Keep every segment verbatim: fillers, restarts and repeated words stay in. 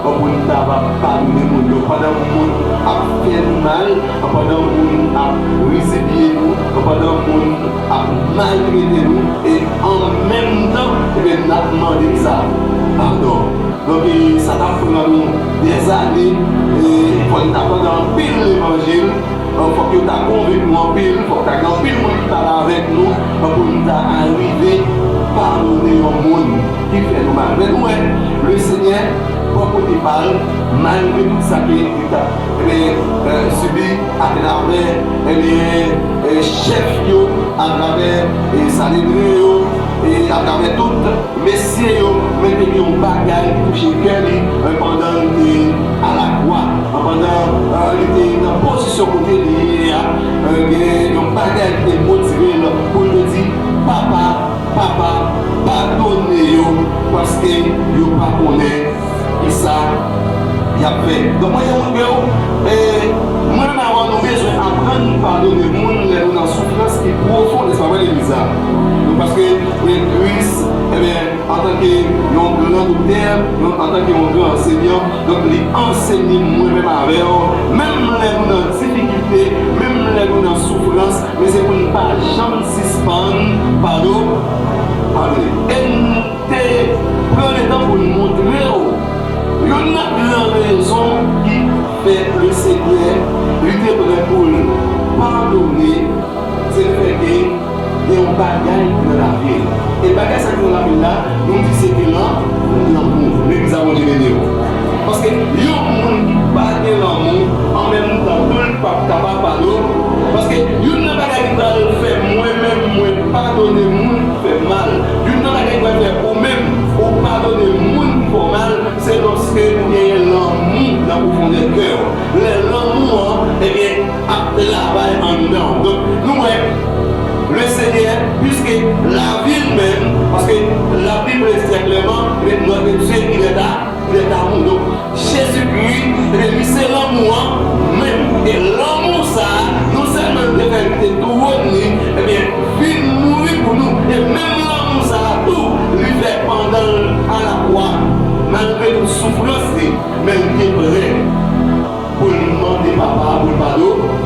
pou n ta va padone moun yo. Pandan moun ap fè nou mal, pandan moun ap rizibye nou, pandan moun ap maltrete nou, e an menm tan, ebyen, n ap mande sa padon. Donk, e, sa t ap pran nou dèzane, e, fò n ta tande anpil levanjil, e, fòk yo ta konvenk nou anpil, fòk ta gen anpil moun ki pale avèk nou, e, pou n ta arive padone yon moun ki fè nou mal. Men nou wè, Lesenyè, bò kote pa l, malgre tout sa ke li t ap, ebyen, e, sibi atravè, ebyen, e, chèf yo, atravè, e, Sanedren yo, e atravè tout mesye yo, men te gen yon bagay ki touche kè li, e, pandan l te alakwa, pandan, e, li te nan pozisyon kote li ye a, e, gen yon bagay ki te motive l pou l te di, Papa, Papa, padone yo, paske yo pa konnen kisa y ap fè. Donk, mwen te montre w, e, mwen menm avè w, nou bezwen aprann padone moun lè nou nan soufrans ki pwofon, nèspa, vre, legliz la? Donk, paske, e, Kris, ebyen, antanke yon gran doktè, yon, antanke yon gran ansenyan, donk, li ansenye mwen menm avè w, menm lè nou nan difikilte, menm lè nou nan soufrans, men se pou n pa janm sispann padone, padone. E n te pran letan pou n montre w youn nan gran rezon ki fè Lesenyè, li te prè pou l padone, se lefètke gen yon bagay nan lavi l. E bagay sa ki nan lavi l la, nou di se te lan-, lanmou. Legliz la, Bondye beni w. Paske yon moun ki pa gen lanmou, an menm tan tou, l p ap kapab padone. Paske youn nan bagay ki pral fè mwen menm, mwen padone moun ki fè m mal, youn nan bagay ki pral fè ou menm, ou padone moun ki fè w mal, se lòske ou genyen lanmou nan pwofondè kè w. Lè lanmou an, ebyen, ap travay anndan w. Donk, nou wè, Lesenyè, piske lavi l menm, paske Labib di trè klèman, notre Dieu, il est à, il est amour. Donk, Jezikri, ebyen, li se lanmou an menm. E lanmou sa a, non sèlman li te fè l kite twòn li, ebyen, vin mouri pou nou. E menm lanmou sa a tou, li fè pandan l alakwa, malgre tout soufrans li, men l te prè pou l mande Papa a pou l padone.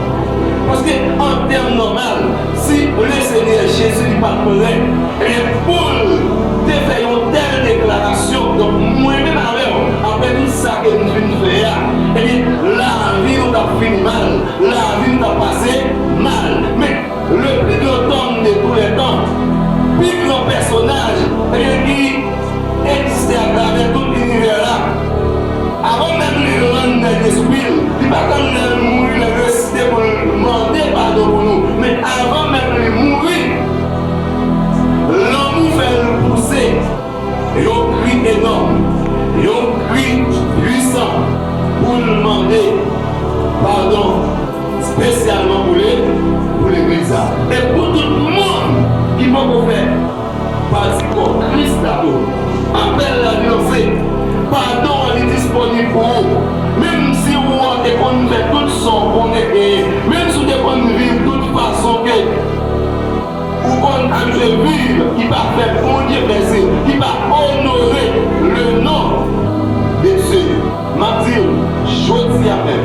Paske, an tèm nòmal, si Lesenyè Jezi li pa t prè, ebyen, pou l te fè yon tèl deklarasyon, donk, mwen menm avè w, apre tout sa ke n fin fè a, ebyen, lavi nou t ap fini mal, lavi nou t ap pase mal. Men, le plus grand homme de tous les temps, pi gran pèsonaj, ebyen, ki egziste atravè tout linivè la. Avan menm li rann dènye soupil, li pa tann lè l mouri, lè l resisite pou l mande padon pou nou. Men avan menm li mouri, lanmou fè l pouse yon kri enòm, yon kri pwisan pou l mande padon espesyalman pou le-, pou legliz la. E pou tout moun ki poko fè pati kò Kris la tou, apèl la li lanse. Padon an li disponib pou ou. Menm si ou an te konn fè tout sa w konnen genyen, menm si w te konn viv tout fason ke ou konn abitye viv ki pa fè Bondye plezi, ki pa onore le non de Dye, m ap di w, jodi a menm,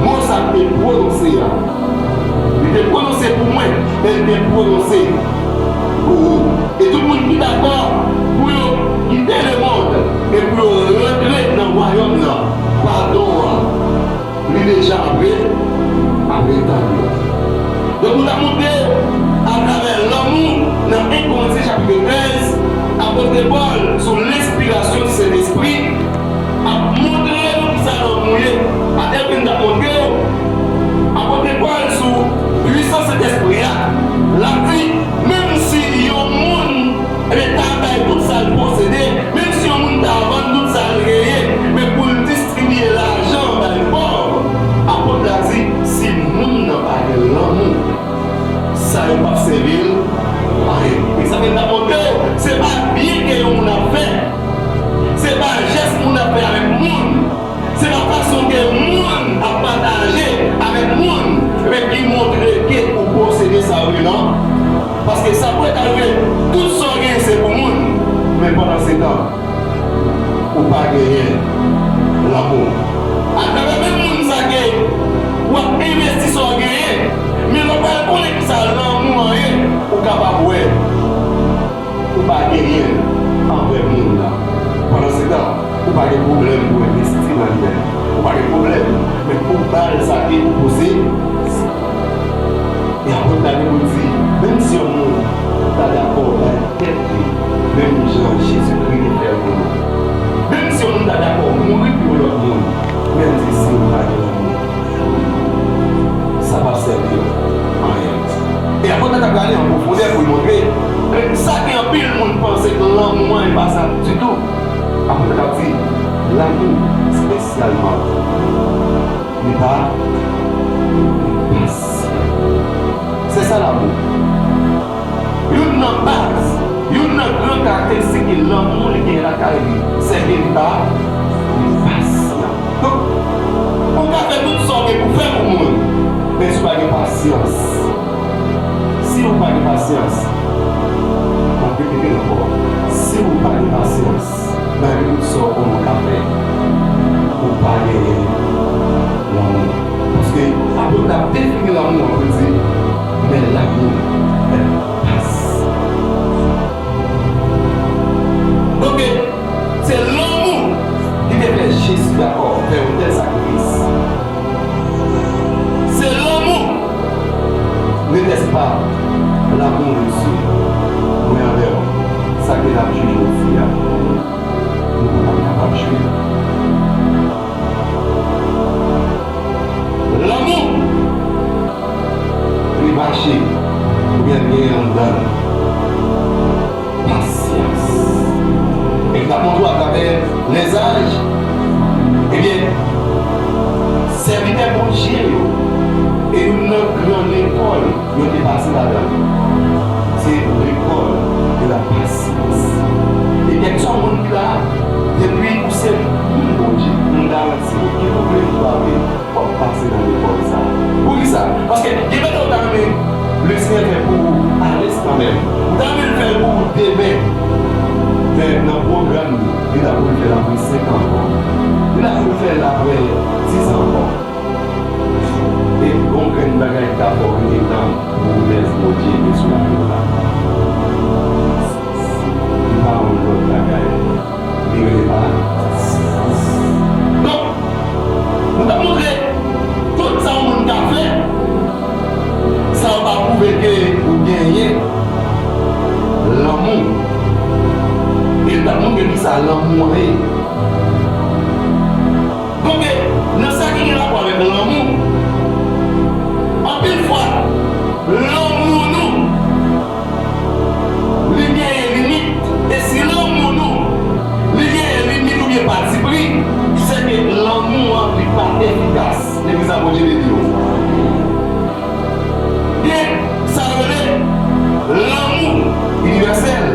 mo sa k te pwononse a, li te pwononse pou mwen, men li te pwononse pou ou. E tout moun ki dakò pou yo kite lemonn e pou yo rantre nan wayòm nan, padon an, li deja ap re-, ap retann yo. Donk, nou ta montre, atravè lanmou, nan en Korentyen chapit trèz, apot Pòl, sou lenspirasyon Sentespri, ap montre nou kisa lanmou ye. A, epi n ta montre yo, apot Pòl, sou pwisans Sentespri a, l ap di, menm si yon moun, ebyen, ta bay tout sa l posede, menm si yon moun ta vann tout sa l genyen, men pou l distribye lajan bay pòv, apot la di, si moun nan pa gen lanmou, Ou pa genyen lanmou. Atravè menm moun sa ke w ap envesti sa w genyen, men lè w pral konnen kisa lanmou an ye, ou kapab wè ou pa genyen l anvè moun nan. Pandansetan, ou pa gen pwoblèm pou w envesti nan li menm. Ou pa gen pwoblèm, men pou w ba l sa ke ou posede. E apot la te pou di, menm si yon moun ta dakò bay tèt li, menm jan Jezikri te fè l pou nou, menm si yon moun ta dakò mouri pou yon lòt moun, men l di, si ou pa gen lanmou, sa p ap sèvi w anyen. E apot la t ap prale an pwofondè pou l montre sa ke anpil moun panse ke lanmou an e pa sa ditou. Apot la t ap di, lanmou, espesyalman, li pa, li pasyan. Se sa lanmou. Youn nan baz, youn nan gran karakteristik ke lanmou li gen lakay li, se ke li pa, li pasyan. Donk, ou ka fè tout sa w gen pou fè pou moun, men si w pa gen pasyans, si ou pa gen pasyans, m ap repete l ankò, si ou pa gen pasyans, malgre tout sa w konnen w ka fè, ou pa genyen lanmou. Paske apot la defini lanmou an pou l di, men l'amour est patient. Donk, se lanmou ki te fè Jezi dakò fè yon tèl sakrifis. Se lanmou. N'était-ce pas l'amour de Dieu, mwen anvè w, sa ke n ap jije jodi a, nou pa t ap kapab jwe. Lanmou, li mache, oubyen l genyen anndan l. Pasyans. E l t ap montre w atravè lèzaj, ebyen, sèvitè Bondye yo, e youn nan gran lekòl yo te pase ladan l, se lekòl de la pasyans. E kèlkeswa moun ki la, depi ou se moun Bondye, m garanti w, ke ou vle ou pa vle, w ap pase nan lekòl sa a. Poukisa? Paske gen bagay ou ta renmen Lesenyè fè pou ou alenstan menm. Ou ta renmen l fè l pou ou demen. Men nan pwogram li, li la pou l fè l apre senk an ankò. Li la pou l fè l apre dis an ankò. E gon grenn bagay ki ka fè w rete tann pwomès Bondye gen sou lavi w la. Li pa yon lòt bagay. Li rele pa. Donk, nou t ap montre tout sa yon moun ka fè, sa yo pa pwouve ke ou genyen lanmou. E l t ap montre kisa lanmou an ye. Donk, nan sa ki gen rapò avèk lanmou, anpil fwa, lanmou nou, li genyen limit. E si lanmou nou, li genyen limit oubyen patipri, se ke lanmou an, li pa efikas. Legliz la, Bondye beni w. Gen sa yo rele lanmou inivèsèl.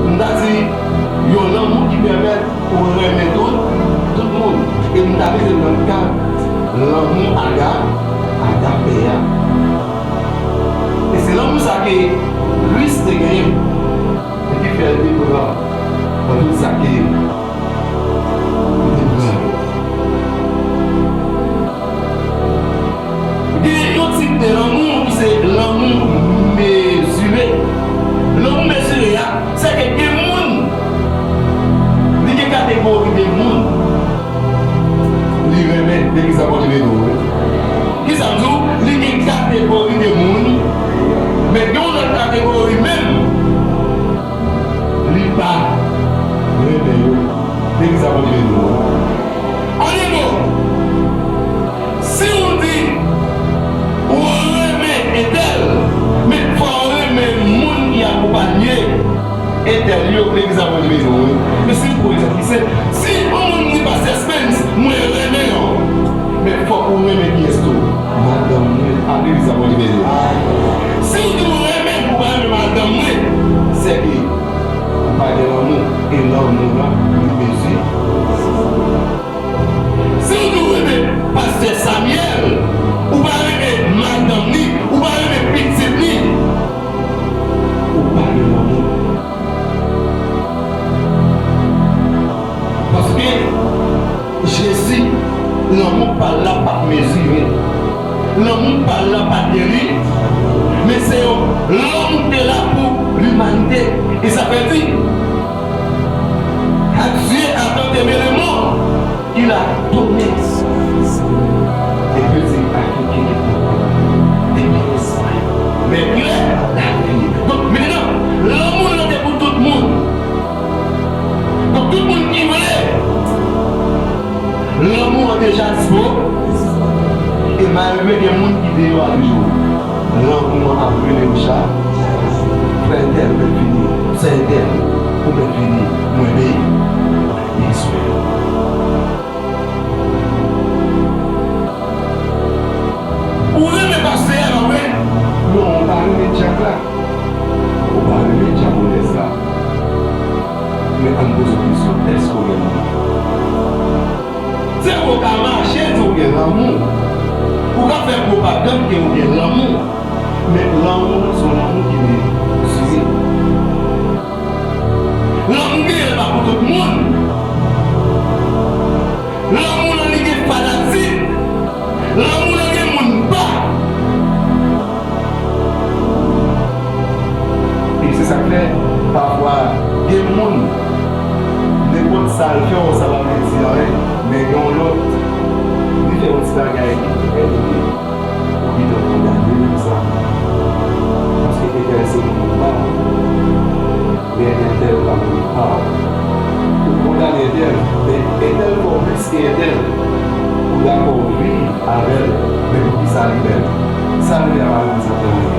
M ta di, yon lanmou ki pèmèt ou renmen tout, tout moun. E m ta mete l nan kad lanmou aga-, agape a. E se lanmou sa ke Kris te genyen, e ki fè l te pran nan tout sa ke li te pran yo. Gen yon tip de lanmou ki se lanmou mezire. Lanmou mezire a, se ke gen moun, li gen kategori de moun li renmen. Legliz la, Bondye beni w, wi. Kisa m di w? Li gen kategori de moun, men gen yon lòt kategori menm, li pa renmen yo. Legliz la, Bondye beni w, wi. Anyen mo, si w di ou renmen entèl, men fò w renmen moun ki akonpanye entèl yo. Legliz la, Bondye beni w, wi. Men si m pran egzanp ki senp, si yon moun di, Pastè Spence, mwen renmen w, men fòk ou renmen kiyès tou? Madanm mwen. A, legliz la, Bondye beni w. Si w di w renmen, ou pa renmen madanm mwen, se ke ou pa gen lanmou, e lanmou an, li mezi. Si w di w renmen Pastè Samuel, ou pa renmen madanm li, ou pa renmen pitit li, ou pa gen lanmou. pa l la p ap mezire. Lanmou pa l la pa t gen li, men se yon lanmou ki te la pou limanite. E sa fè di, car Dieu a tant aimé le monde qu'il a donné son Fils. E Bondye a fè ke li pran de Espay. Men klè la fini. Donk, mentenan, lanmou lan te pou tout moun. Donk, tout moun ki vle, lanmou an deja dispo. E malgre gen moun ki deyò a toujou, lanmou an ap rele w chak. Frè entèl, ou mèt vini. Sè entèl, ou mèt vini. Mwen bezwen w. Ou renmen pastè a, pa vre? Non, ou pa renmen dyak la. Ou pa renmen dyak onès la. Men ann poze w kesyon, èske w renmen l? Se vre w ka mache di w gen lanmou. Ou ka fè pwopagann ke w gen lanmou. Men lanmou lan se yon lanmou ki mezire. Lanmou gen, l pa pou tout moun. Lanmou lan li gen fanatik. Lanmou lan gen moun pa. E se sa k fè, pafwa, gen moun, nenpòt sa l fè w, sa pa vle di anyen, men gen yon lòt, li fè yon ti bagay ki trè byen, ou gentan kondane l pou sa. Paske entèl se moun pa w. Men entèl pa moun pa w. Ou kondane entèl, men entèl fè w plis ke entèl. Ou dakò w viv avè l, men poukisa li menm? Sa l fè a pa reprezante anyen.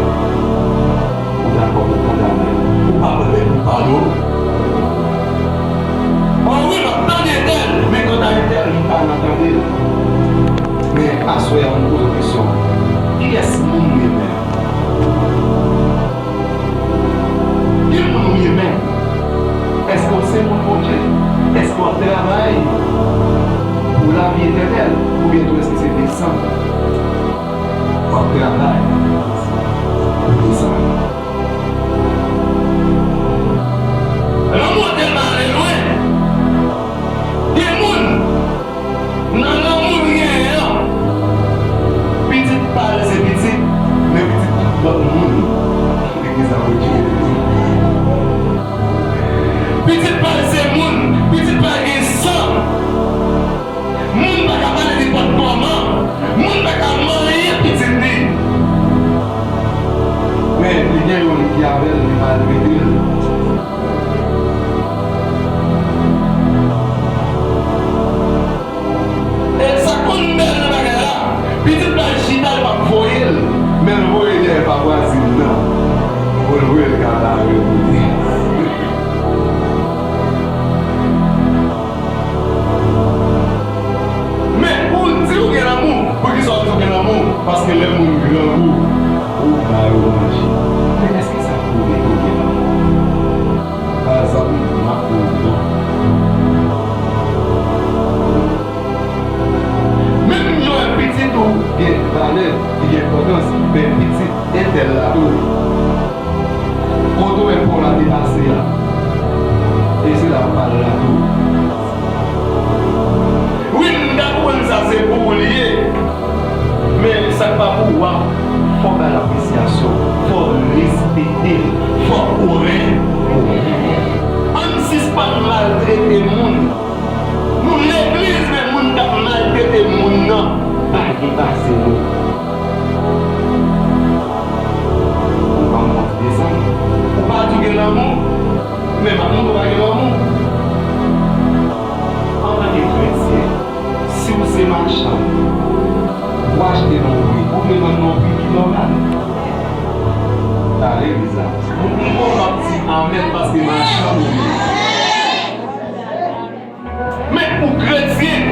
Ou dakò pou kondane l. Ou pa prè pou pale w. O wi, m ap tande entèl, men kanta entèl, m pa nan tande l. Men aswè a, m poze w kesyon. Kiyès moun ou ye menm? Ki moun ou ye menm? Èske w se moun Bondye? Èske w ap travay pou lavi etènèl? Oubyen tou èske se desann? W ap travay pou desann. Lanmou an tèlman ale lwen. Gen moun, nan lanmou l genyen an, pitit pa l se pitit, men pitit tout lòt moun. Legliz la retire li. Pitit pa l se moun, pitit pa l gen san. Moun pa ka pale nenpòt kòman, moun pa ka manyen pitit li. Men, li gen youn ki avè l, li maltrete l. E sa konn bèl nan bagay la, pitit pa l chita, l p ap voye l, men l voye dèyè pa vwazin nan pou l voye l ka bare pou li. Men, ou di ou gen lanmou, poukisa w di w gen lanmou? Paske lè moun grangou, ou ba yo manje. Men èske sa pwouve ke w gen lanmou? Pa egzanp, m ap di w non. Menm jan pitit ou gen valè, li gen enpòtans, men pitit entèl la tou. Kote w wè pa w la te pase a? E se la pa l la tou. Wi, m ka konprann sa se pou ou li ye. Men sa k pa pou ou a, fò w ba l apresyasyon, fò w respekte l, fò w renmen. Ann sispann maltrete moun. Nou legliz, men moun k ap maltrete moun nan pa gen pase nou. Ou pa monte desann. Ou pa di w gen lanmou, men m ap montre w pa gen lanmou. Antanke kretyen, si w se machann, ou achte nan yon pri, ou dwe vann nan yon pri ki nòmal. Alelouya. Ou poko ap di amèn paske machann ou ye. Men ou kretyen,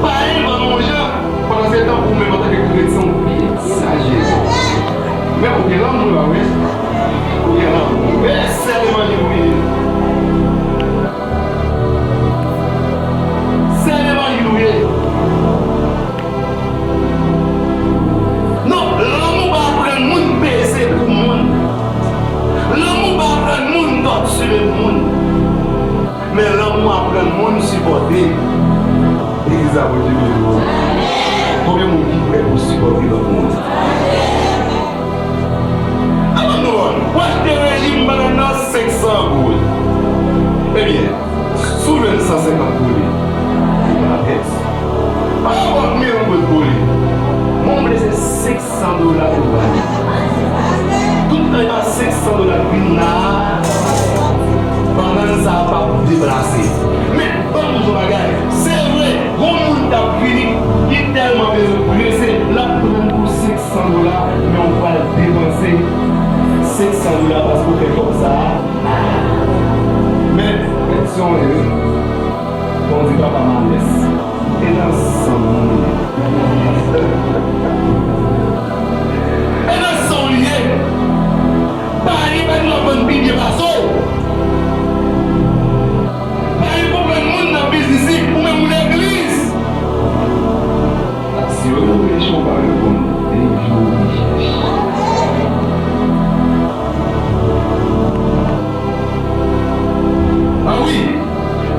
pa envante yon jan, pandan se tan ou menm antanke kretyen ou pi egzajere. Men ou gen lanmou la, wi. Ou gen lanmou. E sè levanjil ou ye. Sè levanjil ou ye. Non, lanmou pa aprann moun peze pou moun. Lanmou pa aprann moun tòtire moun. Men lanmou aprann moun sipòte. Legliz la, Bondye beni w. Konbyen moun ki prè pou sipòte lòt moun? Amen, nou, ou achte rejim bagay nan senk san goud. Ebyen, si w jwenn san senkant pou li, ou pa pès. Pa rapò ak mil goud pou li. Mwen, m vle se senk san dola pou bannann. Tout tan e pa senk san dola k vin la a, bannann sa a p ap deplase. Men, ban m di w yon bagay, se vre, gon moun k ap vini, li tèlman bezwen prese, l ap pran l pou senk san dola, men w pral depanse senk san dola paske w fè kòb sa a. Men, se yon wi. Bon, di papa Manès. E nan san moun li ye. E nan san w li ye. Pa gen bagay w ap vann pi byen pase w. Pa gen konprann moun nan biznis li, ou menm ou legliz. Si yo te obeyi w pa reponn, e yo obeyi chèch. A wi,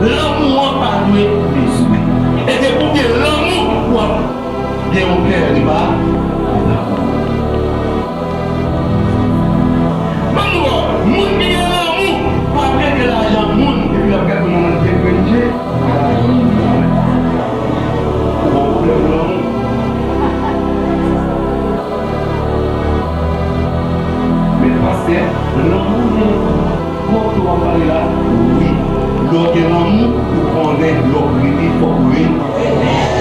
lanmou an pa dwe mezire. E depi w gen lanmou, w ap gen yon kè li pa. Ban m di w, moun ki gen lanmou p ap rete lajan moun epi l ap gade moun nan degrije. Ou gon pwoblèm lanmou. Men pastè, lanmou gen kote w ap pale la, wi. Lè w gen lanmou, ou konnen lè w rele, fòk ou rele.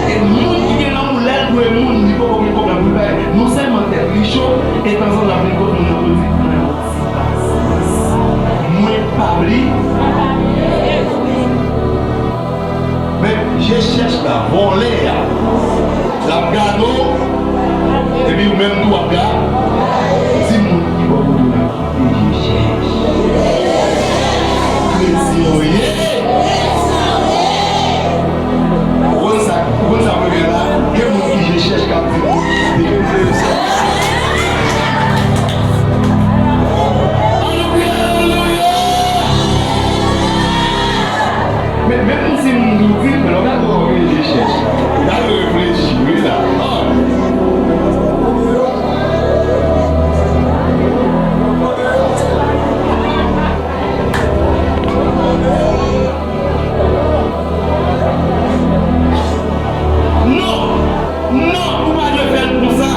E moun ki gen lanmou, lè l dwe moun, li poko gen pwoblèm pou l bay. Non sèlman tèt li cho, e tanzantan l ap vin kot moun nan pou l di, pran yon ti pasyans. Mwen pa bliye. Men, je chèch la, vòlè a, l ap gade w, epi ou menm tou w ap gade. Di moun ki bò kote w la, kite je chèch. Kretyen w ye. Ou konn sa, ou konn sa mwen gen la? Gen moun ki je chèch k ap di, kite je chèch. Alelouya, alelouya. Men, menm si m di w, men lè w gade w gen je chèch. Gade reflechi, wi la. Oh. Non! Non! Ou pa dwe fè l konsa!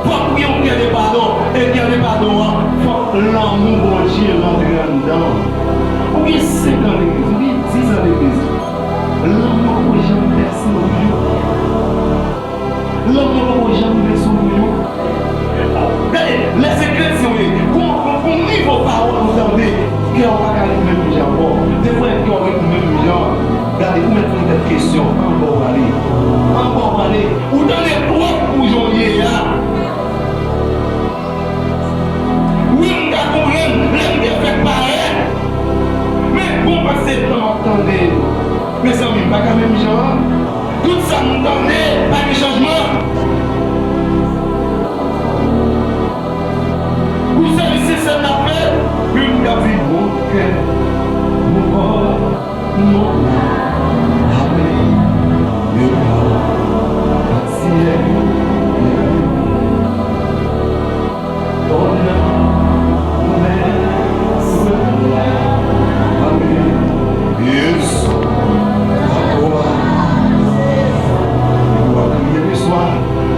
Fòk ou gen yon kè de padon. E kè de padon an, fòk lanmou Bondye rantre anndan. Ou gen senk an legliz, ou gen diz an legliz. Lanmou an poko janm vèse nan vi w. Lanmou an poko janm vèse nan vi w. Gade, lè se kretyen w ye, gon, gon, gon nivo pawòl ou tande, kè w pa ka ret menm jan ankò. Defwa kè w ret menm jan. Gade, ou mèt fè yon tèt kesyon, anba w prale. Anba w prale. Ou tande twòp pou jan w ye a. Wi, m ka konprann lè m te fèk parèt. Men bon, pase tan m ap tande. Mezanmi, m pa ka menm jan an. Tout sa m tande, pa gen chanjman. Pou sèvis se sèl n ap fè, wi, m ka di bon kè, bon kò.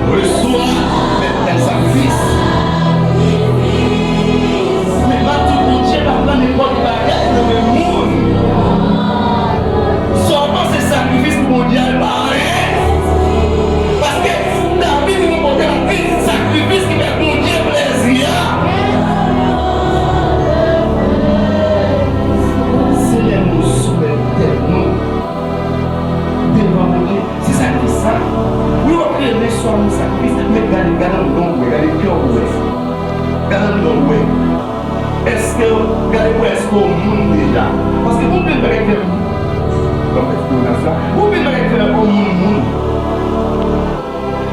Resevwa, mèt fè sakrifis. Men pa tout Bondye p ap pran nenpòt bagay nan men moun. Sa w panse sakrifis pou Bondye a, l pa anyen. Paske David te gon kote l ap di, sakrifis ki fè Bondye plezi a, se lè nou soumèt tèt nou devan Bondye. Se sakrifis sa. Wi, w ap rele swa yon sakrifis, men gade, gade anndan w wè, gade kè w wè. Gade anndan w wè. Èske, gade pou èske w moun deja. Paske gon pil bagay k fè m, ban m fè ti pwomès la. Gon pil bagay k fè yon moun moun.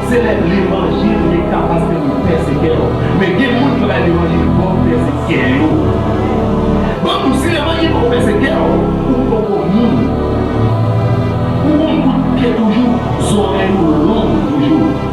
Se lè levanjil gen kapasite pou l pèse kè w. Men gen moun ki bay levanjil bon pèse kè yo. Ban m di w, si levanjil poko pèse kè w, ou poko moun. Ou gon bout kè toujou, zòrèy ou long toujou.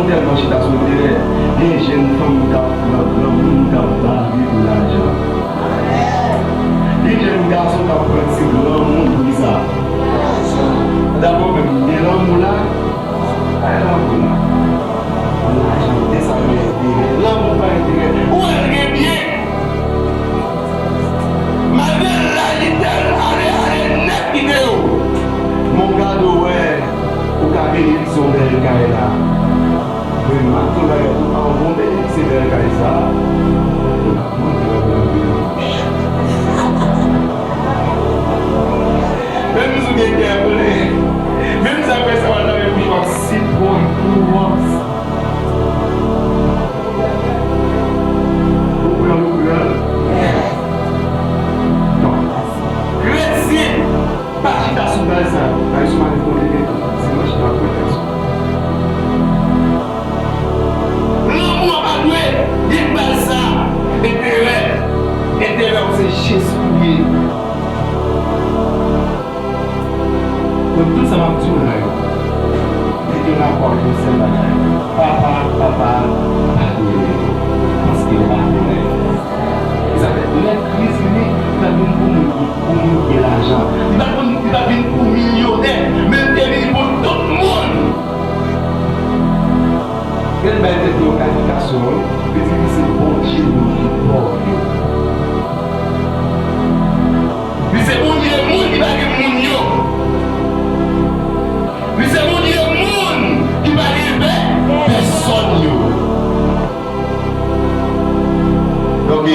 Tèlman chita sou enterè, gen jèn fanm k ap pran granmoun k ap bave pou lajan. Gen jèn gason k ap pran ti granmoun pou kisa? Dabò menm, gen lanmou la? Pa gen lanmou la. Lajan, gen sa yo rele enterè. Lanmou pa enterè. Ou wè l gen byen. Malgre l la, li tèl ale, ale nèt kite yo. Men w gade w wè, ou ka beni l se yon bèl kay la. Men m ap di w bagay tou, anvan w benefisye bèl kay sa a, ou t ap manke lòt nan bouch. Menm si w gen kè plen, menm si apre sa w al lave bouch w ap sipòte w ap Ou pran, ou pran. Bon. Kretyen pa chita sou baz sa yo. Bagay sou maten kote gen dimanch nan pwen gason. Lanmou an pa dwe gen baz sa. Enterè. Enterè w se Jezi pou ye. Donk, tout sa m ap di w la yo, li gen rapò avèk yon sèl bagay. Papa, papa, padone yo, paske yo pa konnen sa fè. Lè Kris vini, li pa t vin pou moun ki, pou moun ki gen lajan. Li pa t vin, li pa t vin pou milyonè, men li te vin pou tout moun. Gade bay tèt nou yon kalifikasyon, wi. Li di li se Bondye moun ki pòv yo. Li se Bondye moun ki pa gen moun yo. Li se Bondye moun ki pa gen pè, pèsòn yo. Donk,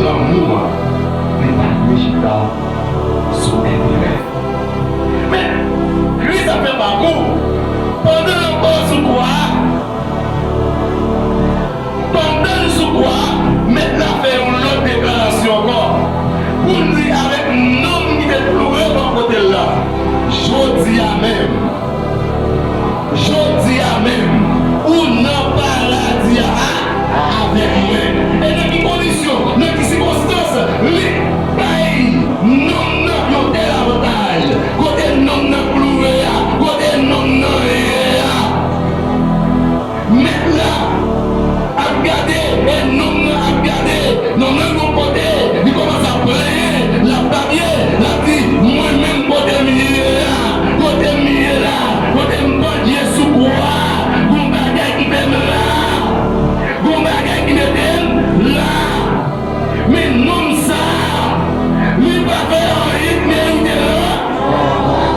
lanmou an, li pa dwe chita sou enterè. Men, Kris ap fè pakou. Pandan l ankò sou kwa a, Pandan l sou kwa a, Mèt la fè yon lòt deklarasyon ankò, pou l di avèk nonm ki te kloure bò kote l la, jodi a menm, jodi a menm, ou nan paradi a avèk mwen. E nan ki kondisyon, nan ki sikonstans, li bay nonm nan yon tèl avantaj, kote nonm nan kloure a, kote nonm nan ye a. Mèt la ap gade, e nonm nan ap gade. Nonm nan yon kote, li kòmanse ap plenyen, l ap babye, l ap di, mwen menm kote m ye a, kote m ye la, kote m pandye sou kwa a, gon bagay ki fè m la, gon bagay ki mete m la. Men nonm sa a, li pa fè anyen k merite lòt.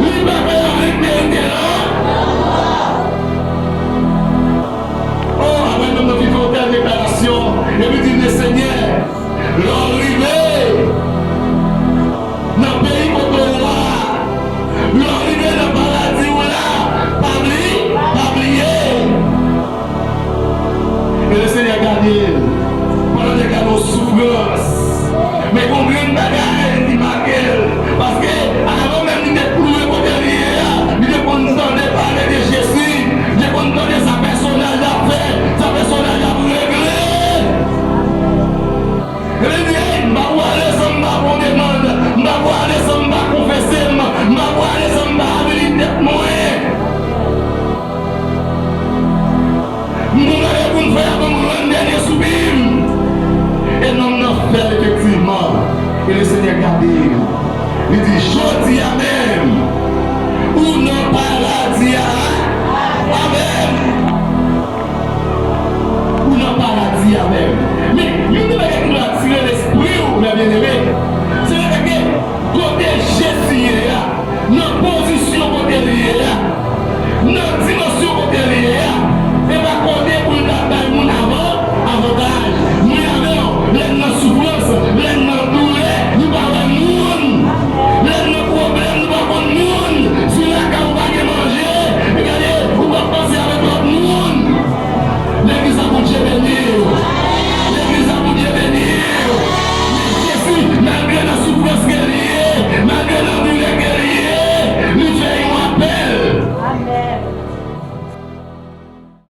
Li pa fè anyen k merite lòt. O, apre nonm nan fin fè yon tèl deklarasyon, epi di, men Senyè, lè w rive nan peyi kote w a, lè w rive nan paradi w la, pa bli-, pa bliye. E Lesenyè gade l, pandan l te gade yon soufrans. Men gon grenn bagay ki make l, paske avan menm li te kloure kote l ye a, li te konn tande pale de Jezi, li te konn tande sa pèsonaj la ap fè, sa pèsonaj la ap regle. Li di, ey, m pa pou ale san m pa fè yon demann, m pa pou ale san m pa konfese m, m pa pou ale san m pa abili tèt mwen. M gon bagay pou m fè avan m rann dènye soupi m. E nonm nan fè l efektivman. E Lesenyè gade l. Li di, jodi a menm, ou nan paradi a avè m. Ou nan paradi avè m. Men, youn nan bagay ki dwe atire lespri w, mè byeneme, se lefètke kote Jezi ye a, nan pozisyon kote l ye a, nan dimansyon kote l ye a, se pa kote pou l ta bay moun avan, avantaj. Mwen avè w, lè n nan soufrans, lè n nan doulè, nou pa wè moun. Lè n nan pwoblèm, nou pa konn moun. Si lakay ou pa gen manje, gade, ou p ap panse avèk lòt moun. Legliz la, Bondye beni w. Legliz la, Bondye beni w. Men Jezi, malgre nan soufrans ke l ye, malgre nan doulè ke l ye, li fè yon apèl.